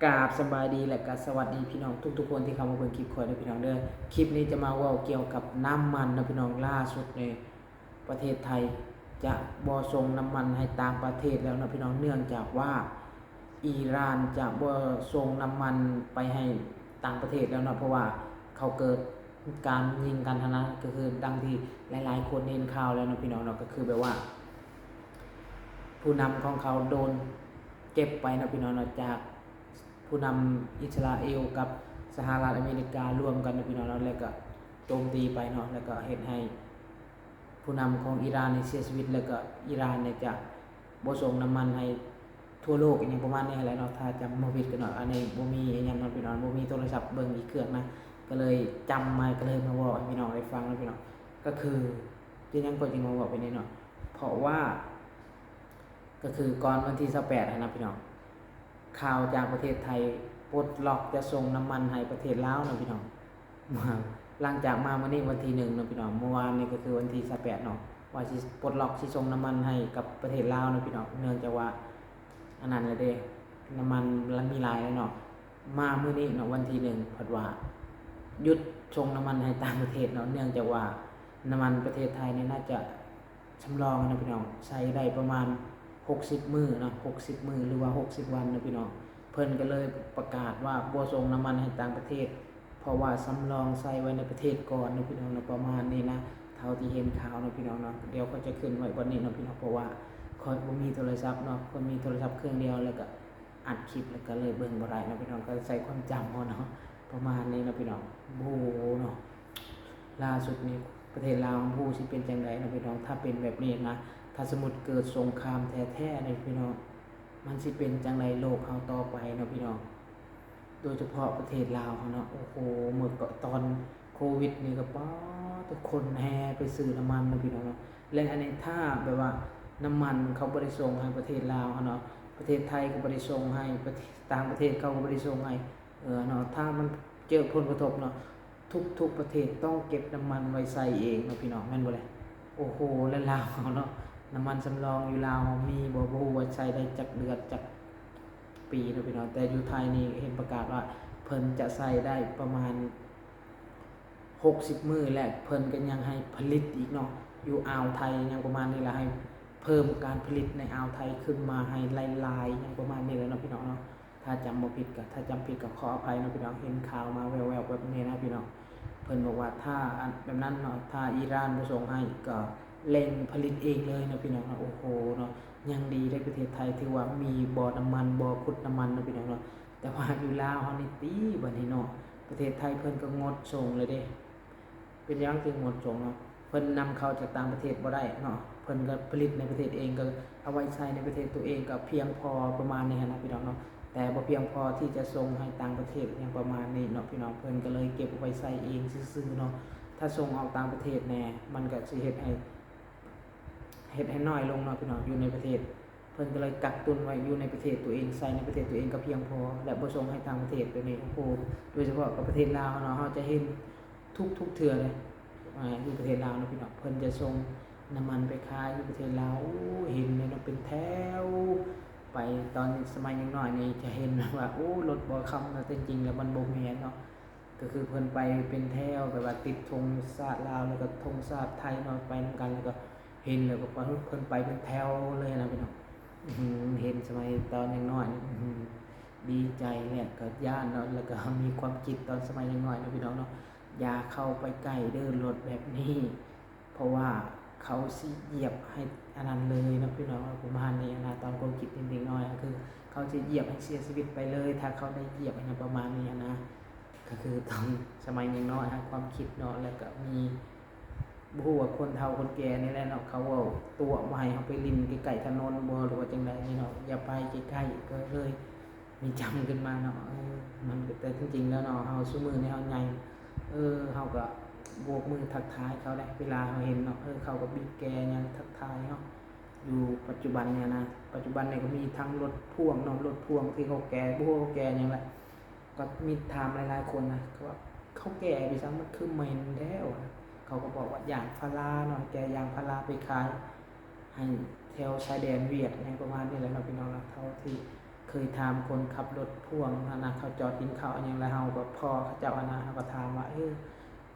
ກາບສະບາຍດີ ແລະກະສະຫວັດດີພີ່ນ້ອງທຸກໆຄົນທີ່ເຂົ້າມາເບິ່ງຄລິບຂ້ອຍເດີພີ່ນ້ອງເດີ. ຄລິບນີ້ຈະມາເວົ້າກ່ຽວກັບນ້ຳມັນເນາະພີ່ນ້ອງ. ລ່າສຸດນີ້ປະເທດໄທຈະບໍ່ສົ່ງນ້ຳມັນໃຫ້ຕ່າງປະເທດແລ້ວເນາະພີ່ນ້ອງ, ເນື່ອງຈາກວ່າອີຣານຈະບໍ່ສົ່ງນ້ຳມັນໄປໃຫ້ຕ່າງປະເທດແລ້ວເນາະ, ເພາະວ່າເຂົາເກີດການຍິງກັນຫັ້ນນະ, ກໍຄືດັ່ງທີ່ຫຼາຍໆຄົນເຫັນຂ່າວແລ້ວເນາະພີ່ນ້ອງເນາະ, ກໍຄືແບບວ່າ ຜູ້ນຳຂອງເຂົາໂດນເກັບໄປເນາະພີ່ນ້ອງເນາະ, ຈາກຜູ້ນຳອິດສະຣາເອວກັບສະຫະລັດອາເມລິກາລວມກັນເນາະພີ່ນ້ອງເນາະ, ແລ້ວກໍໂຈມຕີໄປເນາະ, ແລ້ວກໍເຮັດໃຫ້ຜູ້ນຳຂອງອີຣານນີ້ເສຍຊີວິດ, ແລ້ວກໍອີຣານນີ້ຈະບໍ່ສົ່ງນ້ຳມັນໃຫ້ທົ່ວໂລກ ອີ່ຫຍັງປະມານນີ້ຫັ້ນແຫຼະເນາະ, ຖ້າຈຳບໍ່ຜິດກໍເນາະ. ອັນນີ້ບໍ່ມີອີ່ຫຍັງເນາະພີ່ນ້ອງ, ບໍ່ມີໂທລະສັບເບິ່ງອີກເຄື່ອງນະ, ກໍເລີຍຈຳມາ ກໍເລີຍມາເວົ້າໃຫ້ພີ່ນ້ອງໄດ້ຟັງເນາະພີ່ນ້ອງ. ກໍຄື ເປັນຫຍັງຂ້ອຍຈຶ່ງມາເວົ້າແບບນີ້ເນາະ, ເພາະວ່າ ກໍຄືກ່ອນວັນທີຊາວແປດຫັ້ນນະພີ່ນ້ອງ, ຂ່າວຈາກປະເທດໄທປົດລັອກຈະສົ່ງນ້ຳມັນໃຫ້ປະເທດລາວເນາະພີ່ນ້ອງ. ຫຼັງຈາກມາມື້ນີ້ວັນທີໜຶ່ງເນາະພີ່ນ້ອງ, ເມື່ອວານນີ້ກໍຄືວັນທີຊາວແປດເນາະ, ວ່າຊິປົດລັອກ ຊິສົ່ງນ້ຳມັນໃຫ້ກັບປະເທດລາວເນາະພີ່ນ້ອງ, ເນື່ອງຈາກວ່າ ອັນນັ້ນແຫຼະເດ້ ນ້ຳມັນມັນມີຫຼາຍແລ້ວເນາະ. ມາມື້ນີ້ເນາະ ວັນທີໜຶ່ງ ເພິ່ນວ່າຢຸດສົ່ງນ້ຳມັນໃຫ້ຕ່າງປະເທດເນາະ, ເນື່ອງຈາກວ່ານ້ຳມັນປະເທດໄທນີ້ໜ້າຈະ ສຳລອງເນາະພີ່ນ້ອງ, ໃຊ້ໄດ້ປະມານຫົກສິບມື້ເນາະ, ຫົກສິບມື້ ຫຼືວ່າຫົກສິບວັນເນາະພີ່ນ້ອງ. ເພິ່ນກໍເລີຍປະກາດວ່າບໍ່ສົ່ງນ້ຳມັນໃຫ້ຕ່າງປະເທດ, ເພາະວ່າສຳລອງໃຊ້ໄວ້ໃນປະເທດກ່ອນເນາະພີ່ນ້ອງເນາະ, ປະມານນີ້ນະ, ເທົ່າທີ່ເຫັນຂ່າວເນາະພີ່ນ້ອງເນາະ. ດຽວຂ້ອຍຈະຂຶ້ນໄວ້ບ່ອນນີ້ເນາະພີ່ນ້ອງ, ເພາະວ່າຂ້ອຍບໍ່ມີໂທລະສັບເນາະ, ຂ້ອຍມີໂທລະສັບເຄື່ອງດຽວ ແລ້ວກໍອັດຄລິບ ແລ້ວກໍເລີຍເບິ່ງບໍ່ໄດ້ເນາະພີ່ນ້ອງ, ກໍໃຊ້ຄວາມຈຳເອົາເນາະ, ປະມານນີ້ເນາະພີ່ນ້ອງ. ໂອ້ໂຫເນາະ ລ່າສຸດນີ້ປະເທດລາວເຮົາບໍ່ຮູ້ຊິເປັນຈັ່ງໃດເນາະພີ່ນ້ອງ, ຖ້າເປັນແບບນີ້ນະ, ຖ້າສົມມຸດເກີດສົງຄາມແທ້ໆນີ້ພີ່ນ້ອງ, ມັນຊິເປັນຈັ່ງໃດໂລກເຮົາຕໍ່ໄປເນາະພີ່ນ້ອງ, ໂດຍສະເພາະປະເທດລາວເຮົາເນາະ. ໂອ້ໂຫ ເມື່ອຕອນໂຄວິດນີ້ກໍ ປາດ ທຸກຄົນແຫ່ໄປຊື້ນ້ຳມັນເນາະພີ່ນ້ອງເນາະ, ແລະ ອັນນີ້ຖ້າແບບວ່ານ້ຳມັນເຂົາບໍ່ໄດ້ສົ່ງໃຫ້ປະເທດລາວເຮົາເນາະ, ປະເທດໄທກໍບໍ່ໄດ້ສົ່ງໃຫ້, ປະເທດ ຕ່າງປະເທດເຂົາກໍບໍ່ໄດ້ສົ່ງໃຫ້ ເອີເນາະ, ຖ້າມັນເຈີຜົນກະທົບເນາະ, ທຸກໆປະເທດຕ້ອງເກັບນ້ຳມັນໄວ້ໃຊ້ເອງເນາະພີ່ນ້ອງ, ແມ່ນບໍ່ແລະ? ໂອ້ໂຫ ແລະລາວເຮົາເນາະ, ນ້ຳມັນສຳລອງຢູ່ລາວເຮົາມີບໍ່? ບໍ່ຮູ້ວ່າໃຊ້ໄດ້ຈັກເດືອນຈັກປີເນາະພີ່ນ້ອງ, ແຕ່ຢູ່ໄທນີ້ເຫັນປະກາດວ່າເພິ່ນຈະໃຊ້ໄດ້ປະມານ ຫົກສິບມື້ ແລະ ເພິ່ນກໍຍັງໃຫ້ຜະລິດອີກເນາະ ຢູ່ອ່າວໄທຫຍັງປະມານນີ້ລະ, ໃຫ້ເພີ່ມການຜະລິດໃນອ່າວໄທຂຶ້ນມາໃຫ້ຫຼາຍໆຫຍັງປະມານນີ້ແຫຼະເນາະພີ່ນ້ອງເນາະ. ຖ້າຈຳບໍ່ຜິດກໍ ຖ້າຈຳຜິດກໍຂໍອະໄພເນາະພີ່ນ້ອງ, ເຫັນຂ່າວມາແວ່ວໆແບບນີ້ນະພີ່ນ້ອງ. ເພິ່ນບອກວ່າຖ້າອັນ ແບບນັ້ນເນາະ, ຖ້າອີຣານບໍ່ສົ່ງໃຫ້ກໍເລັ່ງຜະລິດເອງເລີຍເນາະພີ່ນ້ອງເນາະ. ໂອ້ໂຫເນາະ, ຍັງດີເດ້ປະເທດໄທ ຖືວ່າມີບໍ່ນ້ຳມັນ ບໍ່ຂຸດນ້ຳມັນເນາະພີ່ນ້ອງເນາະ. ແຕ່ວ່າຢູ່ລາວເຮົານີ້ຕິ ບັດນີ້ເນາະ, ປະເທດໄທເພິ່ນກໍງົດສົ່ງເລີຍເດ້. ເປັນຫຍັງຈຶ່ງງົດສົ່ງເນາະ? ເພິ່ນນຳເຂົ້າຈາກຕ່າງປະເທດບໍ່ໄດ້ເນາະ, ເພິ່ນກໍຜະລິດໃນປະເທດເອງ, ກໍເອົາໄວ້ໃຊ້ໃນປະເທດຕົວເອງກໍພຽງພໍປະມານນີ້ຫັ້ນນະພີ່ນ້ອງເນາະ, ແຕ່ບໍ່ພຽງພໍທີ່ຈະສົ່ງໃຫ້ຕ່າງປະເທດຫຍັງປະມານນີ້ເນາະພີ່ນ້ອງ. ເພິ່ນກໍເລີຍເກັບເອົາໄວ້ໃຊ້ເອງຊື່ໆເນາະ. ຖ້າສົ່ງອອກຕ່າງປະເທດແດ່ ມັນກໍຊິເຮັດໃຫ້ ເຮັດໃຫ້ນ້ອຍລົງເນາະພີ່ນ້ອງ, ຢູ່ໃນປະເທດ ເພິ່ນກໍເລີຍກັກຕຸນໄວ້ຢູ່ໃນປະເທດຕົວເອງ, ໃຊ້ໃນປະເທດຕົວເອງກໍພຽງພໍ ແລະ ບໍ່ສົ່ງໃຫ້ຕ່າງປະເທດແບບນີ້. ໂອ້ໂຫ ໂດຍສະເພາະກັບປະເທດລາວເຮົາເນາະ, ເຮົາຈະເຫັນທຸກໆເທື່ອເລີຍ ອ່າ ຢູ່ປະເທດລາວເນາະພີ່ນ້ອງ, ເພິ່ນຈະສົ່ງນ້ຳມັນໄປຂາຍຢູ່ປະເທດລາວ. ໂອ້ ເຫັນເລີຍເນາະ ເປັນແຖວໄປ. ຕອນສະໄໝຍັງນ້ອຍນີ້ຈະເຫັນແບບວ່າ ໂອ້ ລົດບໍ່ຄຳເນາະ, ແຕ່ຈິງແລ້ວມັນບໍ່ແມ່ນເນາະ. ກໍຄືເພິ່ນໄປເປັນແຖວ ແບບວ່າຕິດທົງຊາດລາວ ແລ້ວກໍທົງຊາດໄທເນາະ, ໄປນຳກັນ ແລ້ວກໍເຫັນ ແລ້ວກໍເພິ່ນໄປເປັນແຖວເລີຍນະພີ່ນ້ອງ. ອື ເຫັນສະໄໝຕອນຍັງນ້ອຍ ອື ດີໃຈ ແລະກໍຢ້ານເນາະ, ແລ້ວກໍມີຄວາມຄິດຕອນສະໄໝຍັງນ້ອຍເນາະພີ່ນ້ອງເນາະ, ຢ່າເຂົ້າໄປໃກ້ເດີ ລົດແບບນີ້. ເພາະວ່າເຂົາຊິຢຽບໃຫ້ອັນນັ້ນເລີຍເນາະພີ່ນ້ອງເນາະ, ປະມານນີ້ຫັ້ນນະ. ຕອນຄວາມຄິດເດັກນ້ອຍກໍຄືເຂົາຊິຢຽບໃຫ້ເສຍຊີວິດໄປເລີຍ ຖ້າເຂົາໄດ້ຢຽບ ຫຍັງປະມານນີ້ຫັ້ນນະ. ກໍຄືຕອນສະໄໝຍັງນ້ອຍ ຄວາມຄິດເນາະ, ແລ້ວກໍມີ ບໍ່ຮູ້ວ່າຄົນເຖົ້າຄົນແກ່ນີ້ແຫຼະເນາະ, ເຂົາເວົ້າຕົວະບໍ່ໃຫ້ເຮົາໄປຫຼິ້ນໃກ້ໆຖະໜົນບໍ່ ຫຼືວ່າຈັ່ງໃດນີ້ເນາະ, ຢ່າໄປໃກ້ໆ. ກໍເລີຍ ມີຈຳຂຶ້ນມາເນາະ. ເອີ ມັນກໍ ແຕ່ຈິງໆແລ້ວເນາະ ເຮົາຊຸມື້ນີ້ເຮົາໃຫຍ່ ເອີ ເຮົາກໍໂບກມືທັກທາຍເຂົາໄດ໋ ເວລາເຮົາເຫັນເນາະ, ເອີ ເຂົາກໍບີບແກຫຍັງທັກທາຍເຮົາ. ຢູ່ປັດຈຸບັນນີ້ນະ ປັດຈຸບັນນີ້ກໍມີທັງລົດພ່ວງເນາະ, ລົດພ່ວງທີ່ເຂົາແກ່ ບໍ່ຮູ້ເຂົາແກ່ຫຍັງແຫຼະ, ກໍມີຖາມຫຼາຍໆຄົນນະ ເຂົາວ່າ ເຂົາແກ່ໄປຊັ້ນ ມັນຄືເໝັນແທ້ວ່າ. ເຂົາກໍບອກວ່າຢາງພາລາເນາະ, ແກ່ຢາງພາລາໄປຂາຍ ໃຫ້ແຖວຊາຍແດນຫວຽດຫຍັງປະມານນີ້ແຫຼະເນາະ ພີ່ນ້ອງເນາະ. ເທົ່າທີ່ເຄີ ເຄີຍຖາມຄົນຂັບລົດພ່ວງຫັ້ນນະ ເຂົາຈອດກິນເຂົ້າອີ່ຫຍັງ ແລ້ວເຮົາກໍພໍ້ເຂົາເຈົ້າຫັ້ນນະ ເຮົາກໍຖາມວ່າ ເອີ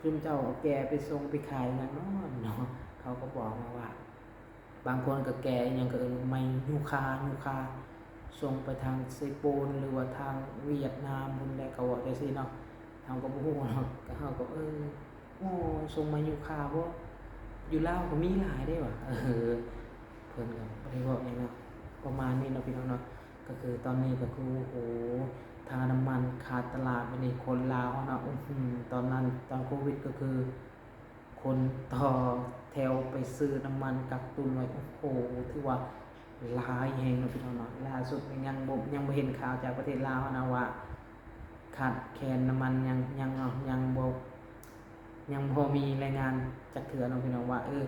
ຊຸມເຈົ້າເອົາແກໄປສົ່ງໄປຂາຍຫຍັງເນາະເນາະ ເຂົາກໍບອກມາວ່າ ບາງຄົນກໍແກອີ່ຫຍັງ ກໍເອີ້ນວ່າໄມ້ຢູຄາ ຢູຄາ ສົ່ງໄປທາງເຊໂປນ ຫຼືວ່າທາງຫວຽດນາມພຸ້ນແຫຼະ ເຂົາເວົ້າຈັ່ງຊີ້ເນາະ ເຮົາກໍບໍ່ຮູ້ເນາະ ກໍເຮົາກໍ ເອີ ໂອ້ ສົ່ງໄມ້ຢູຄາບໍ ຢູ່ລາວກໍມີຫຼາຍເດ້ວ່າ ເອີ ເພິ່ນກໍບໍ່ໄດ້ເວົ້າຫຍັງເນາະ ປະມານນີ້ເນາະພີ່ນ້ອງເນາະ ກໍຄືຕອນນີ້ກໍຄື ໂອ້ໂຫ ຄ່ານ້ຳມັນຂາດຕະຫຼາດ ບັດນີ້ຄົນລາວເຮົາເນາະ ອື ຕອນນັ້ນຕອນໂຄວິດກໍຄື ຄົນຕໍ່ແຖວໄປຊື້ນ້ຳມັນກັກຕຸນໄວ້ ໂອ້ໂຫ ຖືວ່າຫຼາຍແຮງເນາະພີ່ນ້ອງເນາະ ລ່າສຸດນີ້ຍັງບໍ່ ຍັງບໍ່ເຫັນຂ່າວຈາກປະເທດລາວເຮົານະວ່າຂາດແຄນນ້ຳມັນ ຍັງ ຍັງເນາະ ຍັງບໍ່ ຍັງບໍ່ມີລາຍງານຈັກເທື່ອເນາະພີ່ນ້ອງວ່າ ເອີ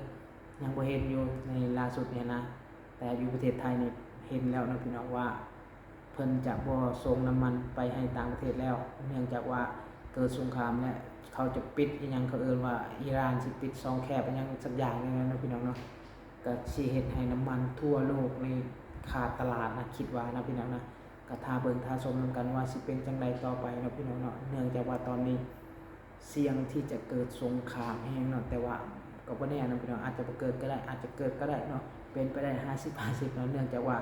ຍັງບໍ່ເຫັນຢູ່ໃນລ່າສຸດນີ້ນະ ແຕ່ຢູ່ປະເທດໄທນີ້ເຫັນແລ້ວເນາະພີ່ນ້ອງວ່າ ເພິ່ນຈະບໍ່ສົ່ງນ້ຳມັນໄປໃຫ້ຕ່າງປະເທດແລ້ວ ເນື່ອງຈາກວ່າເກີດສົງຄາມ ແລະ ເຂົາຈະປິດອີ່ຫຍັງ ເຂົາເອີ້ນວ່າອີຣານຊິປິດຊ່ອງແຄບອີ່ຫຍັງສັກຢ່າງໜຶ່ງແຫຼະເນາະພີ່ນ້ອງເນາະ ກໍຊິເຮັດໃຫ້ນ້ຳມັນທົ່ວໂລກນີ້ຂາດຕະຫຼາດນະ ຄິດວ່ານະພີ່ນ້ອງນະ ກໍຖ້າເບິ່ງຖ້າຊົມນຳກັນວ່າຊິເປັນຈັ່ງໃດຕໍ່ໄປເນາະພີ່ນ້ອງເນາະ ເນື່ອງຈາກວ່າຕອນນີ້ສ່ຽງທີ່ຈະເກີດສົງຄາມແຮງເນາະ ແຕ່ວ່າກໍບໍ່ແນ່ເນາະພີ່ນ້ອງ ອາດຈະບໍ່ເກີດກໍໄດ້ ອາດຈະເກີດກໍໄດ້ເນາະ ເປັນໄປໄດ້ຫ້າສິບຫ້າສິບເນາະ ເນື່ອງຈາກວ່າ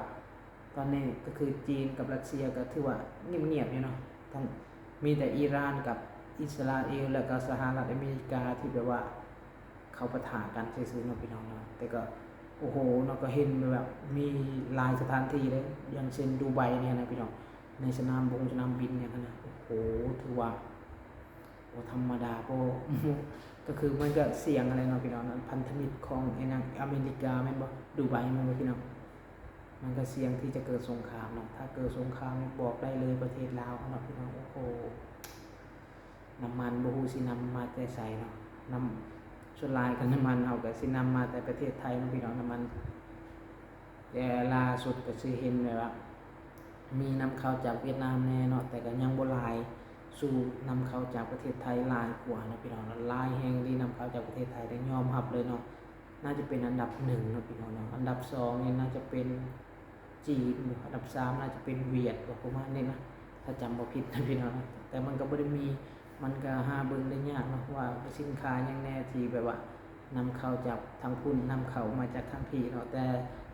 ຕອນນີ້ກໍຄືຈີນກັບຣັດເຊຍກໍຖືວ່າງຽບໆຢູ່ເນາະ ທັງ ມີແຕ່ອີຣານກັບອິດສະຣາເອວ ແລ້ວກໍສະຫະລັດອາເມລິກາທີ່ແບບວ່າເຂົາປະທະກັນຊື່ໆເນາະພີ່ນ້ອງເນາະ ແຕ່ກໍ ໂອ້ໂຫ ເນາະ ກໍເຫັນແບບວ່າມີຫຼາຍສະຖານທີ່ເດ້ ຢ່າງເຊັ່ນດູໄບນີ້ນະພີ່ນ້ອງ ໃນສະໜາມບົງສະໜາມບິນຫຍັງຫັ້ນນະ ໂອ້ໂຫ ຖືວ່າ ບໍ່ທຳມະດາ ບໍ່ ກໍຄືມັນກໍສ່ຽງຫັ້ນແຫຼະເນາະພີ່ນ້ອງເນາະ ພັນທະມິດຂອງໄອ້ນັ້ນອາເມລິກາແມ່ນບໍ່ ດູໄບແມ່ນບໍ່ພີ່ນ້ອງ ມັນກໍສ່ຽງທີ່ຈະເກີດສົງຄາມເນາະ ຖ້າເກີດສົງຄາມນີ້ບອກໄດ້ເລີຍປະເທດລາວເຮົາເນາະພີ່ນ້ອງ ໂອ້ໂຫ ນ້ຳມັນບໍ່ຮູ້ຊິນຳມາແຕ່ໃສເນາະ ນ້ຳ ສ່ວນຫຼາຍກໍນ້ຳມັນເຮົາກໍຊິນຳມາແຕ່ປະເທດໄທເນາະພີ່ນ້ອງ ນ້ຳມັນ ແຕ່ລ່າສຸດກໍຊິເຫັນແບບວ່າ ມີນຳເຂົ້າຈາກຫວຽດນາມແດ່ເນາະ ແຕ່ກໍຍັງບໍ່ຫຼາຍ ສູ່ນຳເຂົ້າຈາກປະເທດໄທຫຼາຍກວ່າເນາະພີ່ນ້ອງເນາະ ຫຼາຍແຮງທີ່ນຳເຂົ້າຈາກປະເທດໄທ ໄດ້ຍອມຮັບເລີຍເນາະ ໜ້າຈະເປັນອັນດັບໜຶ່ງເນາະພີ່ນ້ອງເນາະ ອັນດັບສອງນີ້ໜ້າຈະເປັນຈີນ ອັນດັບສາມໜ້າຈະເປັນຫວຽດ ປະມານນີ້ນະ ຖ້າຈຳບໍ່ຜິດນະພີ່ນ້ອງເນາະ ແຕ່ມັນກໍບໍ່ໄດ້ມີ ມັນກໍຫາເບິ່ງໄດ້ຍາກເນາະ ວ່າສິນຄ້າຫຍັງແດ່ທີ່ແບບວ່ານຳເຂົ້າຈາກທາງພຸ້ນ ນຳເຂົ້າມາຈາກທາງພີ້ເນາະ ແຕ່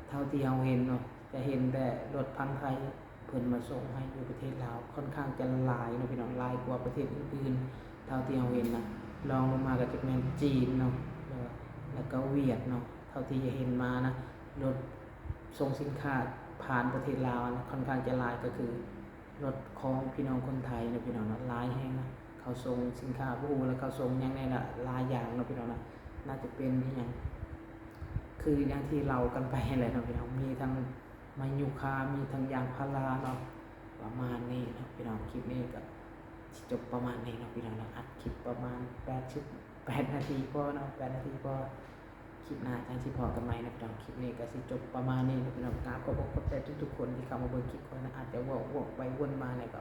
ເທົ່າທີ່ເຮົາເຫັນເນາະ ຈະເຫັນແຕ່ລົດຝັ່ງໄທເພິ່ນມາສົ່ງໃຫ້ຢູ່ປະເທດລາວ ຄ່ອນຂ້າງຈະຫຼາຍເນາະພີ່ນ້ອງ ຫຼາຍກວ່າປະເທດອື່ນໆ ເທົ່າທີ່ເຮົາເຫັນນະ ລອງລົງມາກໍຈະແມ່ນຈີນເນາະ ແລ້ວກໍຫວຽດເນາະ ເທົ່າທີ່ເຫັນມານະ ລົດສົ່ງສິນຄ້າຜ່ານປະເທດລາວນະ ຄ່ອນຂ້າງຈະຫຼາຍ ກໍຄື ລົດຂອງພີ່ນ້ອງຄົນໄທເນາະພີ່ນ້ອງເນາະ ຫຼາຍແຮງນະ ເຂົາສົ່ງສິນຄ້າ ບໍ່ຮູ້ວ່າເຂົາສົ່ງຫຍັງແດ່ລະ ຫຼາຍຢ່າງເນາະພີ່ນ້ອງເນາະ ໜ້າຈະເປັນອີ່ຫຍັງ ຄືຢ່າງທີ່ເລົ່າກັນໄປຫັ້ນແຫຼະເນາະພີ່ນ້ອງ ມີທັງໄມ້ຢູຄາ ມີທັງຢາງພາລາເນາະ ປະມານນີ້ເນາະພີ່ນ້ອງ ຄລິບນີ້ກໍຊິຈົບປະມານນີ້ເນາະພີ່ນ້ອງເນາະ ອັດຄລິບປະມານແປດສິບແປດນາທີພໍເນາະ ແປດນາທີພໍ ຄລິບໜ້າຈັ່ງຊິພໍ້ກັນໃໝ່ເນາະພີ່ນ້ອງ ຄລິບນີ້ກໍຊິຈົບປະມານນີ້ເນາະພີ່ນ້ອງ ກາບຂອບອົກຂອບໃຈທຸກໆຄົນທີ່ເຂົ້າມາເບິ່ງຄລິບຂ້ອຍນະ ອາດຈະເວົ້າວອກໄປວົນມາແລ້ວກໍ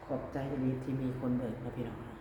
ຂອບໃຈອີ່ຫຼີທີ່ມີຄົນເບິ່ງເນາະພີ່ນ້ອງເນາະ